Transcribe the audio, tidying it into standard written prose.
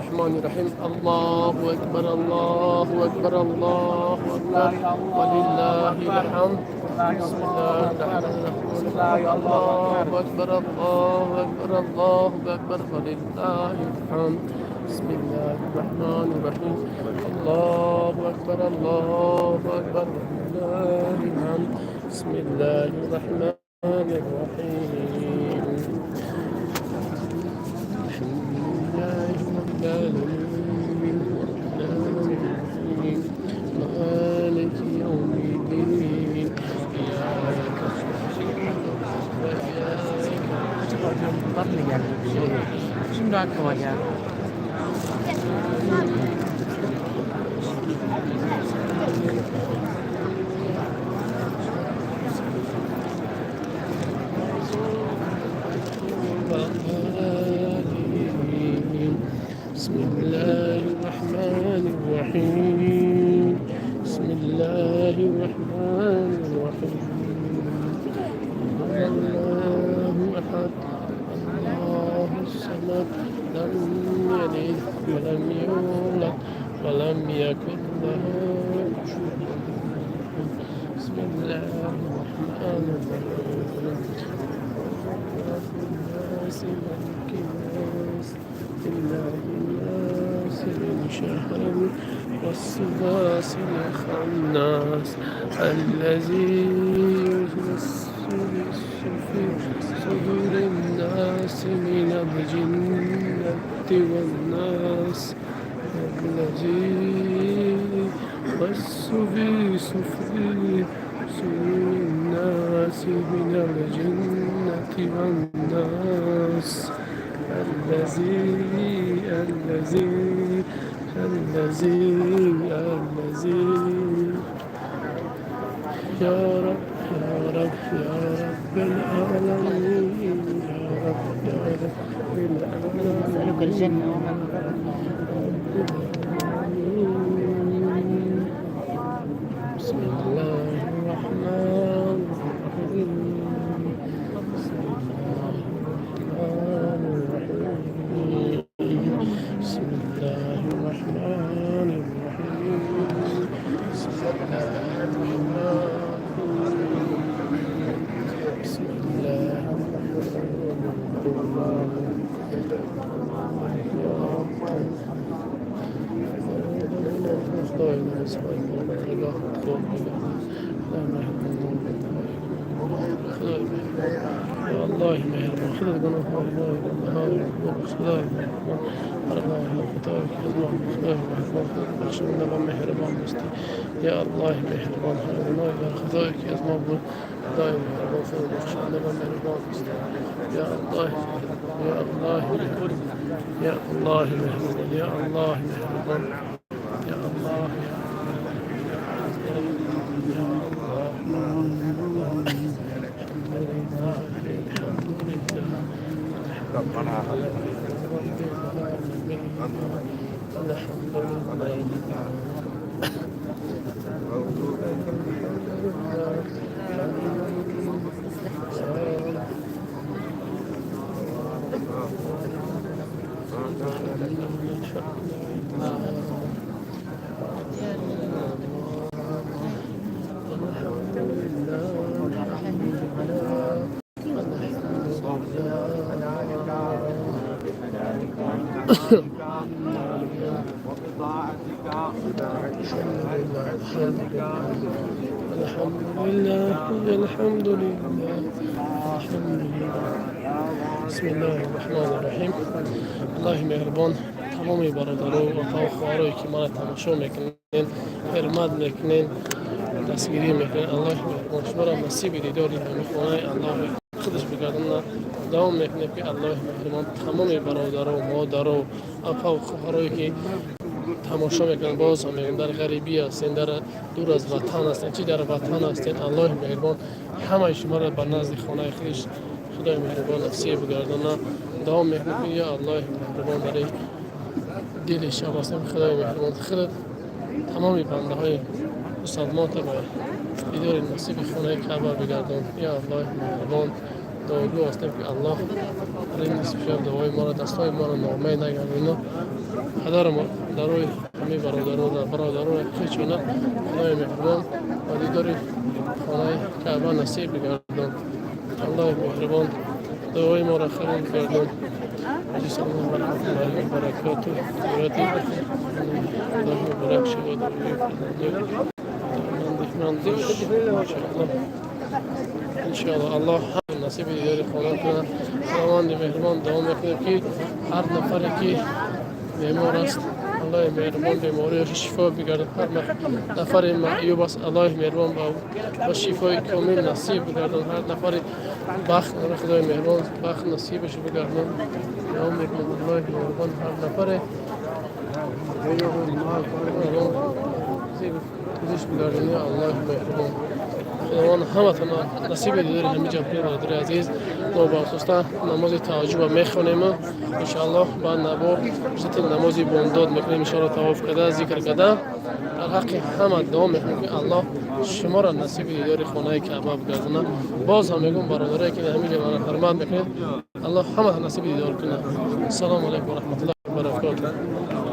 الرحمن الرحيم. الله أكبر، الله أكبر، الله أكبر، ولله الحمد. بسم الله الرحمن الرحيم. الله أكبر، الله أكبر، الله أكبر، ولله الحمد. بسم الله الرحمن الرحيم. الله أكبر، الله أكبر، ولله الحمد. بسم الله الرحمن الرحيم. الحمد لله رب العالمين، الرحمن الرحيم، مالك يوم الدين، إياك نعبد وإياك Hocam bunlar mı geldi? Şimdi aklıma geldi. الضالين. بسم الله الرحمن الرحيم. بسم الله الرحمن الرحيم. الله أحد، الله الصمد، لم يلد ولم يولد ولم يكن له كفوا أحد. بسم الله الرحمن الرحيم. رب الناس، ملك الناس، إله الناس، من شر الوسواس الخناس، الذي يوسوس في صدور الناس، من الجنة والناس. الذي يوسوس في صدور الناس، من الجنة والناس. الذي الذي الذي الذي يا رب، يا رب، يا رب العالمين، يا رب، يا رب نسألك العالمين. الجنة ومن بسم الله الرحمن الرحيم. بسم الله الرحمن الرحيم. بسم الله الرحمن الرحيم. بسم الله الرحمن الرحيم. بسم الله الرحمن الرحيم. يا رب، خدای نگاه خود خدای مهربان، یا الله مهربان، خدای گناه های خدای مهربان، هر گناه خدای خدای مهربان، خدای بخشنده و مهربان هستی. یا الله مهربان، هر گناهی بر خدای که از ما بود، خدای مهربان، خدای بخشنده و مهربان هستی. یا الله مهربان، یا الله مهربان، یا الله مهربان، یا الله مهربان، یا الله، یا الله. الحمد لله، الحمد لله رب العالمين، الحمد لله، الحمد لله، الحمد لله، الحمد لله. الحمد لله، الحمد لله، الحمد لله. بسم الله الرحمن الرحیم. Аллоҳи меҳрубон тамоми бародару ва хоҳарое ки мана тамошо мекунен, ҳурмат мекунен, дастгирӣ мекунен, Аллоҳи меҳрубон шуморо насиби дидори ҳамин хонаи Аллоҳи худаш бигардонад. Давом мекунем, ки Аллоҳи меҳрубон тамоми бародару, модару, апаву хоҳарое ки тамошо мекунанд, боз ҳам мегӯям, дар ғарибӣ ҳастен, дар дур аз ватан ҳастен, чӣ дар ватан ҳастен, Аллоҳи меҳрубон ҳамаи шуморо ба назди хонаи худаш Худои меҳрубон насиб бигардонад. Давом мекунем, ки ё Аллоҳи меҳрубон, барои дили шаб ҳастем, Худои меҳрубон худат тамоми бандаҳои мусалмота ба дидори насиби хонаи Каъба бигардон. Ё Аллоҳи меҳрубон. Дуогӯ ҳастем, ки Аллоҳ дар ин нисфи шаб дуои моро, дастҳои моро ноумед нагардона. Падару модарои ҳамаи бародарон, бародарои хечона Худои меҳрубон ба дидори хонаи Каъба насиб бигардон. Аллоҳи меҳрубон дуои моро қабул гардон. Ассалому раҳматуллоҳи ва баракотуҳ. Зиёрати Аллоҳ муборак шавад. Иншоаллоҳ, иншоаллоҳ, Аллоҳ ҳам насиби дидори хона кунад. Худованди меҳрубон, дуо мекунем, ки ҳар нафаре ки бемор аст, Аллоҳи меҳрубон бемориаш шифо бигардад. Ҳар нафаре маъюб аст, Аллоҳи меҳрубон ба шифои комил насиб бигардон. Ҳар нафаре бахт дора, Худои меҳрубон бахт насибаш бигардон. Дуо мекунем, Аллоҳи меҳрубон ҳар нафаре гузиш бигардони. Аллоҳи меҳрубон, Худованд ҳаматона насиби дидори ҳамин ҷо кунед. Бародари азиз, мо бахусуста намози таҳаҷҷудро мехонем. Иншоаллоҳ, баъд набо фурсати намози бомдод мекунем. Иншоаллоҳ, тавоф карда, зикр карда, дар ҳаққи ҳама дуо мекунем, ки Аллоҳ шуморо насиби дидори хонаи Каъба бигардонад. Боз ҳам мегӯм, бародарое ки ҳамин ҷо маро ҳурмат мекунед, Аллоҳ ҳама насиби дидор кунад. Ассалому алайкум ва раҳматуллоҳи ва баракотуҳ.